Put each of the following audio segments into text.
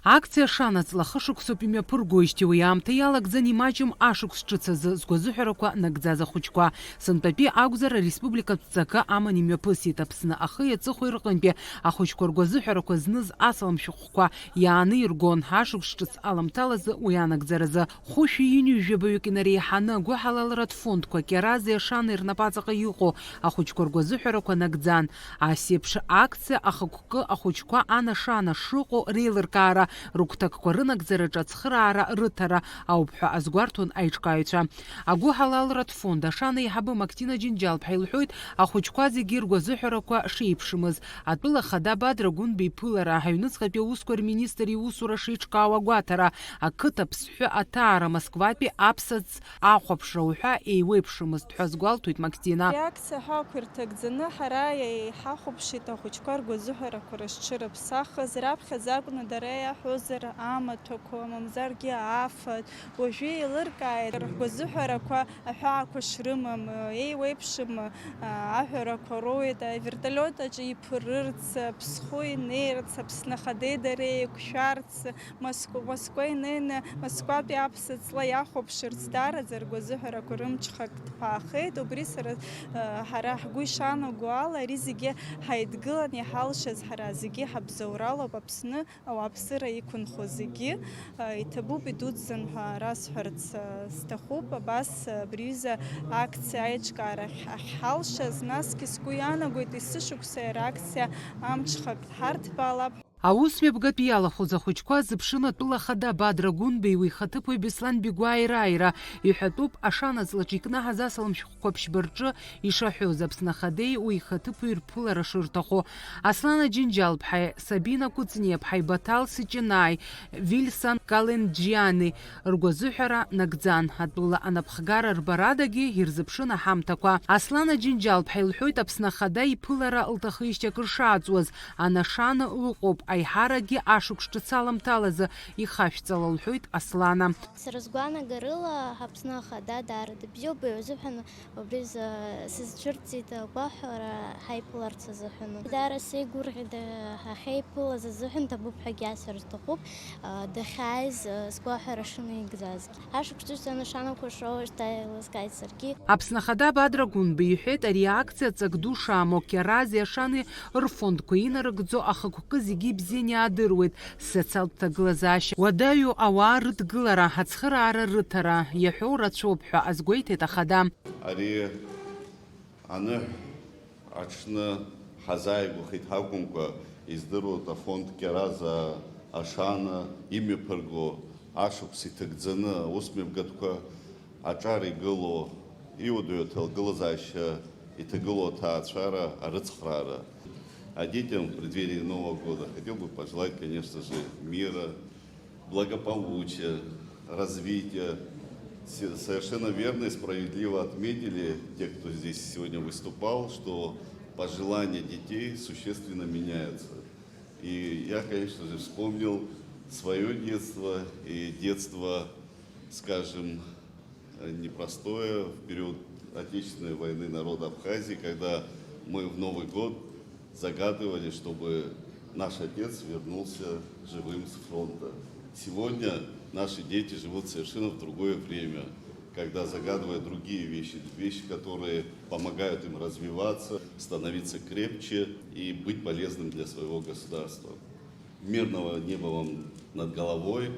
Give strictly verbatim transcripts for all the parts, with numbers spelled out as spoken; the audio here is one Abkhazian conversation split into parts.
Акциа шанаҵла хышықәсоуп имҩаԥыргоижьҭеи уи аамҭа иалагӡан имаҷым ашықәс ҿыц азы згәазыҳәарақәа нагӡаз ахәыҷқәа. Сынтәатәи акәзар, ареспубликатә ҵакы аман имҩаԥысит Аԥсны ахи аҵыхәеи рҟынтәи ахәыҷқәа ргәазыҳәарақәа зныз асалам шәҟәқәа иааны иргон ашықәс ҿыц аламҭалазы уи анагӡаразы. Хәышәи ҩынҩажәи жәабаҩык инареиҳаны агәыҳалалратә фондқәа Кьарази Ашани рнапаҵаҟа иҟоу ахәыҷқәа ргәазыҳәарақәа нагӡан. Ас еиԥш акциа ахықәкы ахәыҷқәа анашана шыҟоу реилыркаара, рыгәҭакқәа рынагӡараҿы ацхыраара рыҭара ауп ҳәа азгәарҭон аиҿкааҩцәа. Агәыҳалалратә фонд Ашана аиҳабы Мактина Џьынџьал-ԥҳа илҳәоит, ахәыҷқәа зегьы ргәазыҳәарақәа шеиԥшымыз, атәыла ахада Бадра Гәынба иԥылара, аҩныҵҟатәи аусқәа рминистр иусура шеиҿкаау агәаҭара, ақыҭа аԥсҳәы аҭаара, Москватәи аԥсаӡ ахәаԥшра уҳәа еиуеиԥшымызт ҳәа азгәалҭоит Мактина. Реакциа ҳақәирҭагӡаны ҳара иаҳахәаԥшит ахәыҷқәа ргәазыҳәарақәа рызҽырыԥсахыз, раԥхьаӡа акәны дара иаҳәозар амаҭәақәа, мамзаргьы афатә, уажәы еилыркааит ргәазыҳәарақәа аҳәаақәа шрымам, еиуеиԥшым аҳәарақәа роуеит, авертолиот аҿы иԥырырц, Аԥсны инеирц, Аԥсны ахадеи дареи еиқәшәарц, Москва, Москва инеины, Москватәи аԥсаҵла иахәаԥшырц даараӡа ргәазыҳәарақәа рымҽхак ҭԥаахеит. Убри сара, э, ҳара ҳгәы ишанаго ала, ари зегьы ҳаидгылан иҳалшаз ҳара зегьы ҳабзоуралоуп, Аԥсны ауааԥсыра иқәынхо зегьы, э, иҭабуп, идуӡӡан ҳәа расҳәарц, э, сҭахуп. Абас, э, абри аҩыза акциа аиҿкаарахь ахьҳалшаз, насгьы сгәы иаанагоит, есышықәса иара акциа амҽхак ҳарҭбаалап. Аусмҩаԥгатә иалахәыз ахәыҷқәа зыԥшын атәыла ахада Бадра Гәынбеи уи ихаҭыԥуаҩ Беслан Бигәааи рааира. Иҳәатәуп, ашанаҵлаҿы икнаҳаз асалам шәҟәқәа ԥшьба рҿы ишаҳәоз, Аԥсны ахадеи уи ихаҭыԥуаҩи рԥылара шырҭаху. Аслана Џьынџьал-ԥҳаи, Сабина Кәыҵниа-ԥҳаи, Баҭал Сиҷанааи, Вильсан Каленџьиани ргәазыҳәара нагӡан. Атәыла анапхгара рбарадагьы ирзыԥшын аҳамҭақәа. Аслана Џьынџьал-ԥҳа илҳәоит, Аԥсны ахада иԥылара лҭахижьҭеи акыр шааҵуаз, анашана лыҟоуп, аиҳарагьы ашықәс ҿыц аламҭалазы ихашәҵала, лҳәоит Аслана. Сара сгәаанагарыла, Аԥсны ахада даара дыбзиоуп, уи азыҳәан убри за-, сызцәырҵит агәаҳәара ҳаиԥыларц азыҳәан. Даара сеигәырӷьеит, ҳахьеиԥылаз азыҳәан ҭабуп ҳәагьы асҳәар сҭахуп, дахьааиз сгәаҳәара шынаигӡазгьы. Ашықәс ҿыц анашанақәа шроуа шьҭа еилыскааит саргьы. Аԥсны ахада Бадра Гәынба иҳәеит, ари акциа ҵак ду шамоу, Кьарази Ашани рфондқәа инарыгӡо ахықәкы зегьы ибзианы иаадыруеит, социалтә ҭагылазаашьа уадаҩу ауаа рыдгылара, ацхыраара рыҭара иаҳәоу рацәоуп ҳәа азгәеиҭеит ахада. Ари аныҳә аҽны ҳазааигәахеит ҳакәымкәа, издыруеит, афонд Кьарази Ашани имҩаԥырго ашықәс иҭагӡаны аусмҩаԥгатәқәа аҿар игылоу, иуадаҩу аҭагылазаашьа иҭагылоу аҭаацәара арыцхраара. А детям в преддверии Нового года хотел бы пожелать, конечно же, мира, благополучия, развития. Се-, совершенно верно и справедливо отметили те, кто здесь сегодня выступал, что пожелания детей существенно меняются. И я, конечно же, вспомнил свое детство и детство, скажем, непростое в период Отечественной войны народа Абхазии, когда мы в Новый год загадывали, чтобы наш отец вернулся живым с фронта. Сегодня наши дети живут совершенно в другое время, когда загадывают другие вещи, вещи, которые помогают им развиваться, становиться крепче и быть полезным для своего государства. Мирного неба вам над головой,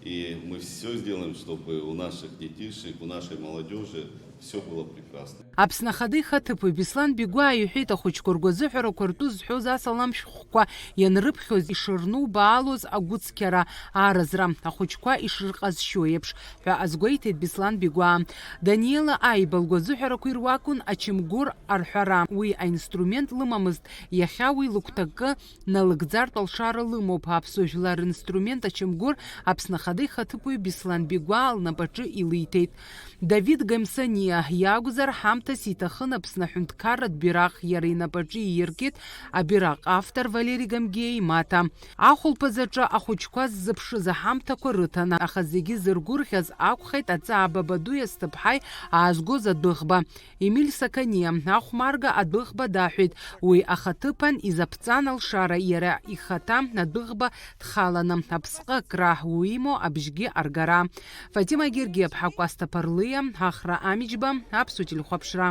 и мы всё сделаем, чтобы у наших детишек, у нашей молодёжи всё было прекрасно. Аԥсны ахада ихаҭыԥуаҩ Беслан Бигәаа иҳәеит, ахәыҷқәа ргәазыҳәарақәа ртәы зҳәоз асалам шәҟәқәа ианрыԥхьоз ишырнубаалоз агәыцқьара, аразра, ахәыҷқәа ишырҟазшьо еиԥш ҳәа азгәеиҭеит Беслан Бигәаа. Даниела Аиба лгәазыҳәарақәа ируакын ачамгәыр арҳәара. Уи аинструмент лымамызт, иахьа уи лыгәҭакы налыгӡартә алшара лымоуп, аԥсуа жәлар ринструмент ачамгәыр Аԥсны ахада ихаҭыԥуаҩ Беслан Бигәаа лнапаҿы илиҭеит. Давид Гамсаниа, иакәзар, ҳамҭас иҭахын Аԥсны аҳәынҭқарратә бираҟ иара инапаҿы ииркит абираҟ автор Валери Гамгиа имаҭа. Ахәылԥазаҿы ахәыҷқәа ззыԥшыз аҳамҭақәа рыҭан, аха зегьы зыргәырӷьаз акәхеит аҵаа Бабаду иасҭыԥҳаи аазгоз адәыӷба. Емиль Сақаниа ахәмарга адәыӷба даҳәеит, уи ахаҭыԥан изаԥҵан алшара иара ихаҭа адәыӷба дхаланы, аԥсҟы акра уимоу абжьгьы аргара. Фатима Гергиаԥҳа, Кәасҭа Ԥарлиа, Ахра Амиџьба, Аԥсуа телехәаԥшра.